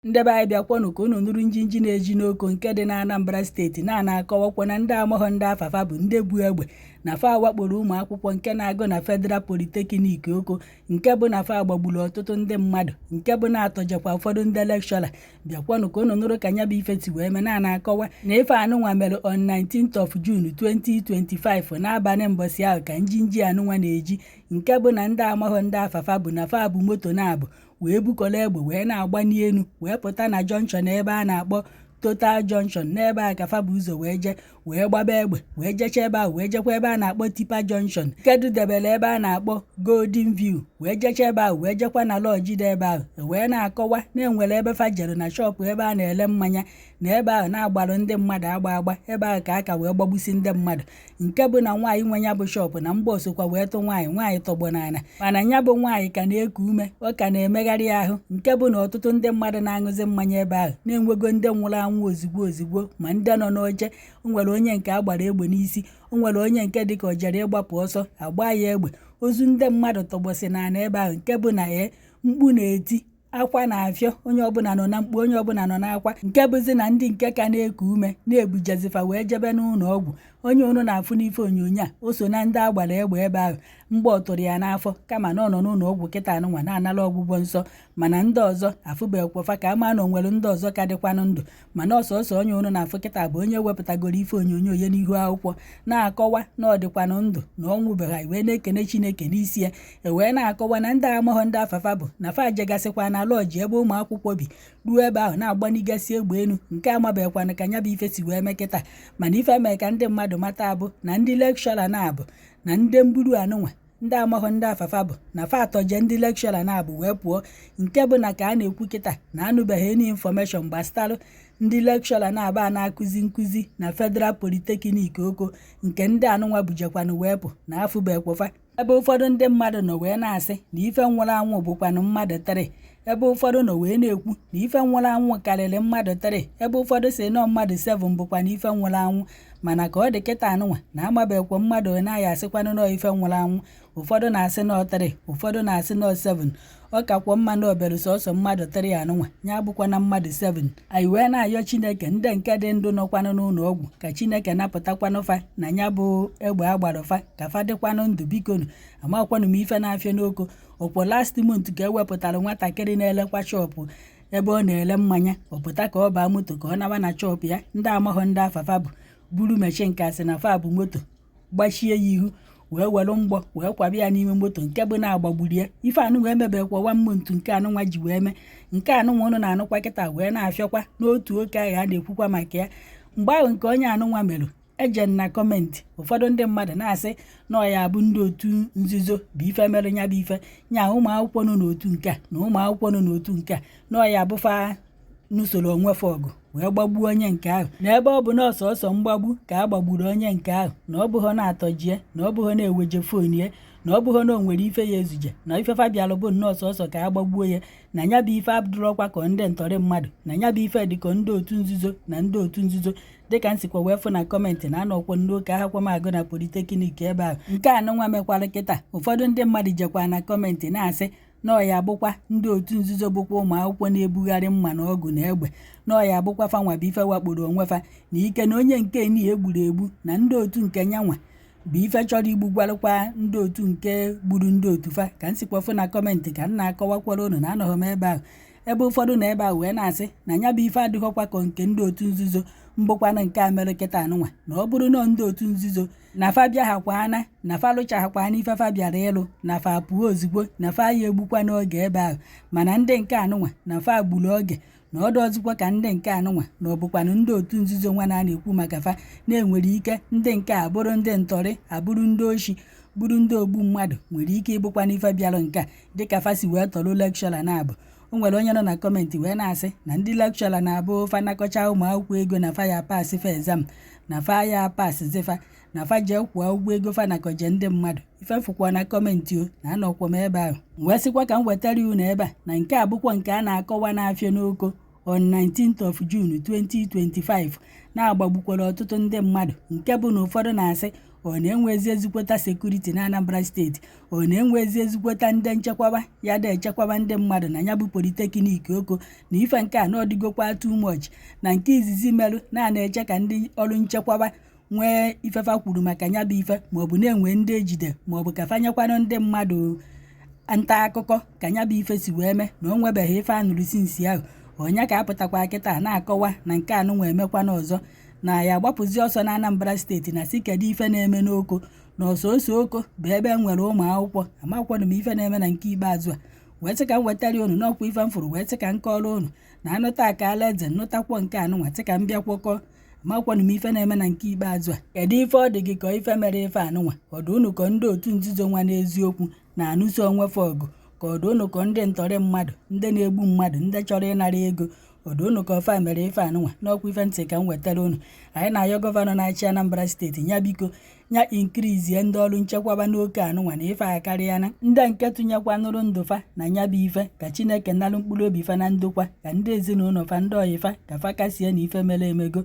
Ndị be anyị, bịakwanụ ka unu nụrụ njinji na-eji n'Oko nke dị na Anambra Steeti. Na akọwakwa na ndị amaghọ ndị afafa bụ ndị bu egbe na fa wakporo ụmụ akwụkwọ nke na-agụ na Federal Polytechnic Oko, nke bụ na fa gbagburu ọtụtụ ndị mmadụ, nke bụ na-atọjekwa ụfọdụ ndị lecturer. Bịakwanụ ka unu nụrụ ka nya bụ ife si wee mee. Na akọwa na ife anụnwa mere on 19th of June 2025, n'abalị mbọsị ahụ ka njinji anụnwa na-eji, nke bụ na ndị amaghọ ndị afafa bụ na fa bụ moto na-abụ wee bukọrọ egbe wee na-agbani elu wee pụta na junction ebe a na-akpọ Total Junction. N'ebe a ka fa bụ ụzọ wee jee wee gbaba egbe, wee jecha ebe ahụ, wee jekwa ebe a na-akpọ Tipper Junction nke dudebere ebe a na-akpọ Golden View, wee jecha ebe ahụ, wee jekwa na lodge dị ebe ahụ. Wee na-akọwa na enwere ebe fa jere na shop ebe a na-ele mmanya, na ebe ahụ na-agbalụ ndị mmadụ agba agba. Ebe ahụ ka aka wee gbagbusi ndị mmadụ, nke bụ na nwaanyị nwe ya bụ shop na mgba osokwa wee tụ nwaanyị. Nwaanyị tọgbọ n'ala, mana ya bụ nwaanyị ka na-eku ume, ọ ka na-emegharị ahụ, nke bụ na ọtụtụ ndị mmadụ na-aṅụzi mmanya ebe ahụ na-enwego ndị nwụrụ anwụ ozigbo ozigbo, ma ndị nọ n'oche. O nwere onye nke a gbara egbe n'isi, o nwere onye nke dịka o jere ịgbapụ ọsọ, agba ya egbe. Ozu ndị mmadụ tọgbọsị n'ala ebe ahụ, nke bụ na mkpu na-eti, akwa na-afịọ, onye ọbụla nọ na mkpu, onye ọbụla nọ n'akwa, nke bụzi na ndị nke ka na-eku ume na-ebujezifa wee jebe n'ụlọ ọgwụ. Onye unu na-afụ n'ife onyonyo a, o so na ndị agbara egbe ebe ahụ. Mgbe ọ tụrụ ya n'afọ, kama na ọ nọ n'ụlọ ọgwụ kịta anụnwa na-anara ọgwụgwọ nsọ. Mana ndị ọzọ afụbeghịkwafa ka ama na o nwere ndị ọzọ ka dịkwanụ ndụ. Mana ọsọsọ onye unu na-afụ kịta bụ onye wepụtagoro ife onyonyo ya n'ihu akwụkwọ na-akọwa na ọ dịkwanụ ndụ, na ọ nwụbeghị, wee na-ekene Chineke n'isi ya. E wee na-akọwa na ndị amaghọ ndị afafa bụ na fa jegasịkwa na lodge ebe ụmụ akwụkwọ bi, ruo ebe ahụ na-agbanigasị egbe elu, nke amabeghịkwanụ ka nya bụ ife si wee mee kịta. Mana ife mee ka ndị mmadụ mata abụ na ndị lecturer na-abụ na ndị mburu anụnwa, ndị amaghọ ndị afafa bụ na fa atọje ndị lecturer na-abụ wee pụọ, nke bụ na ka a na-ekwu kịta na anụbeghị any information gbasatalụ ndị lecturer na-aba na-akụzi nkụzi na Federal Polytechnic Oko, nke ndị anụnwa bujekwanụ wee pụ na afụbeghịkwafa. Ebe ụfọdụ ndị mmadụ nọ wee na-asị na ife nwụrụ anwụ bụkwanụ mmadụ 3, ebe ụfọdụ nọ wee na-ekwu na ife nwụrụ anwụ karịrị mmadụ 3, ebe ụfọdụ si nọ mmadụ 7 bụkwa na ife nwụrụ anwụ. Mana ka ọ dị kịta anụnwa na amabeghịkwa mmadụ naghị asịkwanụ nọ ife nwụrụ anwụ. Ụfọdụ na-asị nọ 3, ụfọdụ na-asị nọ 7. Ọ kakwa mma na obere sọsọ mmadụ 3 anụnwa ya bụkwa na mmadụ 7. Anyị wee na-ayọ Chineke, ndị nke dị ndụ nọkwanụ n'ụlọ ọgwụ, ka Chineke napụtakwanụ fa na ya bụ egbe agbara fa, ka fa dịkwanụ ndụ. Bikonu, amakwanụ m ife na-afịa n'Oko. Ọkwọ last month ka ewepụtara nwatakịrị na-elekwa shop ebe ọ na-ele mmanya, ọ pụta ka ọ baa moto ka ọ nawa na shop ya, ndị amaghọ ndị afafa bụ buru machine kasị na fa bụ moto gbachie ya ihu, wee were mgbọ wee kwaba ya n'ime moto, nke bụ na-agbagburu ya. Ife anụnwa emebekwa one month nke anụnwa ji wee mee. Nke anụnwa ụnụ na-anụkwa kịta wee na-afịọkwa n'otu oke ahụ a na-ekwukwa maka ya. Mgbe ahụ nke onye anụnwa merụ eje na comment, ụfọdụ ndị mmadụ na-asị na ọ ya bụ ndị otu nzuzo bụ ife mere ya bụ ife nya, ụmụ akwụkwọ nọ n'otu nke a na ụmụ akwụkwọ nọ n'otu nke a, na ọ ya bụfa n'usoro onwefe ọgụ wee gbagbuo onye nke ahụ, na ebe ọ bụ na ọsọsọ mgbagbu ka a gbagburu onye nke ahụ, na ọ bụghọ na-atọjie, na ọ bụghọ na-eweje phone ya, na ọ bụghọ na o nwere ife ya ezuje, na ife fa bịalụ bụ nnọọ sọsọ ka a gbagbuo ya, na ya bụ ife abụrụkwa ka ndị ntọrị mmadụ, na ya bụ ife dịka ndị otu nzuzo na ndị otu nzuzo. Dịka nsikwa wee fụ na comment na anọkwo n'oke ahakwa m agụ na polytechnic ebe ahụ nke anụnwa mekwara kịta, ụfọdụ ndị mmadụ jekwa na comment na-asị na ọ ya bụkwa ndị otu nzuzo, bụkwa ụmụ akwụkwọ na-ebugharị mma na ọgụ na egbe, na ọ ya bụkwa fanwa bụ ife wakporo onwe fa na ike, na onye nke ni egburu egbu na ndị otu nke nyanwa bụ ife chọrọ igbugwarụkwa ndị otu nke gburu ndị otu fa. Ka m sikwa fụ na comment ka m na-akọwakwara unu na anọghị m ebe ahụ. Ebe ụfọdụ na ebe ahụ wee na-asị na ya bụ ife adịghọkwa ka nke ndị otu nzuzo mbụkwanụ nke a mere kịta anụnwa, na ọ bụrụ na ndị otu nzuzo na fa bịaghakwana, na fa lụchaghakwana ife fa bịara ịlụ, na fa pụọ ozugbo, na fa ya egbukwa n'oge ebe ahụ. Mana ndị nke anụnwa na fa gburu oge, na ọdụ ọzọkwa ka ndị nke anụnwa na ọ bụkwanụ ndị otu nzuzo nwa na a na-ekwu maka fa na-enwere ike ndị nke a bụrụ ndị ntọrị, abụrụ ndị oshi, bụrụ ndị ogbu mmadụ, nwere ike ịbụkwa n'ife bịara nke a dịka fa si wee tọrọ lecturer na-abụ. O nwere onye nọ na comment wee na-asị na ndị lecturer na-abụ fa nakọcha ụmụ akwụkwọ ego na fa ya pass fa exam, na fa ya pass zifa, na fa jee kwụọ ụgwọ ego fa nakọje ndị mmadụ. Ife fụkwa na comment o na anọkwa m ebe ahụ wee sịkwa ka m wetara unu ebe a na nke a bụkwa nke a na-akọwa n'afịa n'Oko on 19th of June 2025, na-agbagbukwara ọtụtụ ndị mmadụ, nke bụ na ụfọdụ na-asị Ọ na-enwezi ezikwota security na Anambra Steeti? Ọ na-enwezi ezikwota ndị nchekwaba ya da echekwaba ndị mmadụ na ya bụ Polytechnic Oko? Na ife nke a na ọdịgokwa too much. Na nke izizi merụ na na-eche ka ndị ọrụ nchekwaba nwee ifefa kwuru maka ya bụ ife, maọbụ na-enwe ndị ejide, maọbụ ka fanyekwanụ ndị mmadụ nta akụkọ ka ya bụ ife si wee mee, na o nwebeghị ife anụrụ since ahụ. Onye ka apụtakwa kịta na-akọwa na nke anụnwa emekwana ọzọ, na ya agbapụzi ọsọ na Anambra Steeti, na si kedu ife na-eme n'Oko, na ọsọsọ Oko bụ ebe e nwere ụmụ akwụkwọ? Amakwanụ m ife na-eme na nke ikpeazụ a. Wee sị ka m wetara unu n'ọkwa ife m fụrụ, wee sị ka m kọrọ unu na anụta aka alaeze nụtakwuo nke anụnwa, sị ka m bịakwọkọ. Amakwanụ m ife na-eme na nke ikpeazụ a. Kedu ife ọ dị gị ka ife mere ife anụnwa? Ọdụ unu ka ndị otu nzuzo nwa n'eziokwu na-anụso onwefe ọgụ, ka ọdụ unu ka ndị ntọrị mmadụ, ndị na-egbu mmadụ, ndị chọrọ ịnara ego? Ọdụ unu ka ọfa mere ife anụnwa? N'ọkwa ife ntị ka m wetara unu. Anyị na-ayọ governor na-achị Anambra Steeti ya, biko, ya increase ndị ọrụ nchekwaba n'oke anụnwa, na ife a karịa. Ndị nke tụnyekwanụrụ ndụ fa na ya bụ ife, ka Chineke nalụ mkpụrụ obi fa na ndokwa, ka ndị ezinụlọ fa, ndị ọyị fa, ka fa kasie na ife mere emego.